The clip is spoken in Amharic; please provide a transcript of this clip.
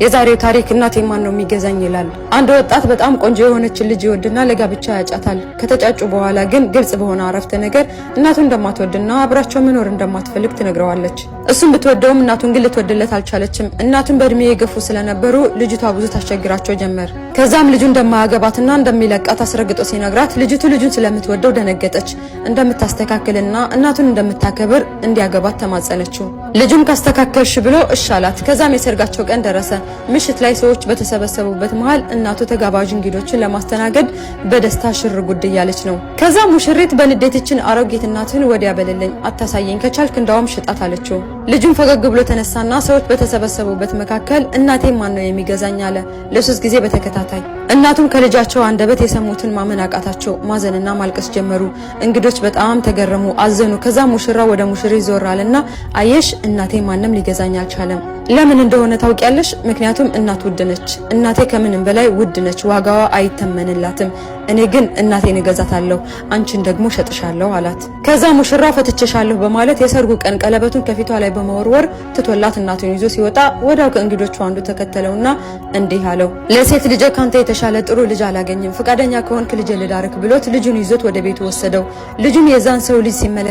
የዛሬው ታሪክ እናቴ ማን ነው የሚገዛኝ ይላል። አንድ ወጣት በጣም ቆንጆ የሆነችን ልጅ ይወድና ለጋብቻ ያጫታል። ከተጫጩ በኋላ ግን ግልጽ በሆነ አረፍተ ነገር እናቱን እንደማትወድና አብራቸው መኖር እንደማትፈልግ ትነግረዋለች። እሱም ብትወደውም እናቱን ግን ልትወድለት አልቻለችም። እናቱን በእድሜ የገፉ ስለነበሩ ልጅቷ ብዙ ታስቸግራቸው ጀመር። ከዛም ልጁ እንደማያገባትና እንደሚለቃት አስረግጦ ሲነግራት ልጅቱ ልጁን ስለምትወደው ደነገጠች። እንደምታስተካክልና እናቱን እንደምታከብር እንዲያገባት ተማጸነችው። ልጁም ካስተካከልሽ ብሎ እሺ አላት። ከዛም የሰርጋቸው ቀን ደረሰ። ምሽት ላይ ሰዎች በተሰበሰቡበት መሃል እናቱ ተጋባዥ እንግዶችን ለማስተናገድ በደስታ ሽር ጉድ እያለች ነው። ከዛ ሙሽሪት በንዴት ይችን አሮጊት እናትህን ወዲያ በልልኝ፣ አታሳየኝ፣ ከቻልክ እንዳውም ሽጣት አለችው። ልጁም ፈገግ ብሎ ተነሳና ሰዎች በተሰበሰቡበት መካከል እናቴ ማን ነው የሚገዛኝ አለ ለ3 ጊዜ በተከታታይ። እናቱም ከልጃቸው አንደበት የሰሙትን ማመን አቃታቸው። ማዘንና ማልቀስ ጀመሩ። እንግዶች በጣም ተገረሙ፣ አዘኑ። ከዛ ሙሽራ ወደ ሙሽሪት ዞር አለና አየሽ እናቴ ማንም ሊገዛኝ አልቻለም። ለምን እንደሆነ ታውቂያለሽ? ምክንያቱም እናት ውድ ነች። እናቴ ከምንም በላይ ውድ ነች፣ ዋጋዋ አይተመንላትም። እኔ ግን እናቴን እገዛታለሁ፣ አንቺን ደግሞ ሸጥሻለሁ አላት። ከዛ ሙሽራ ፈትቼሻለሁ በማለት የሰርጉ ቀን ቀለበቱን ከፊቷ ላይ በመወርወር ትቶላት እናቱን ይዞ ሲወጣ ወዲያው ከእንግዶቹ አንዱ ተከተለውና እንዲህ አለው፣ ለሴት ልጄ ካንተ የተሻለ ጥሩ ልጅ አላገኝም፣ ፈቃደኛ ከሆንክ ልጄ ልዳርክ ብሎት ልጁን ይዞት ወደ ቤቱ ወሰደው። ልጁም የዛን ሰው ልጅ ሲመለከት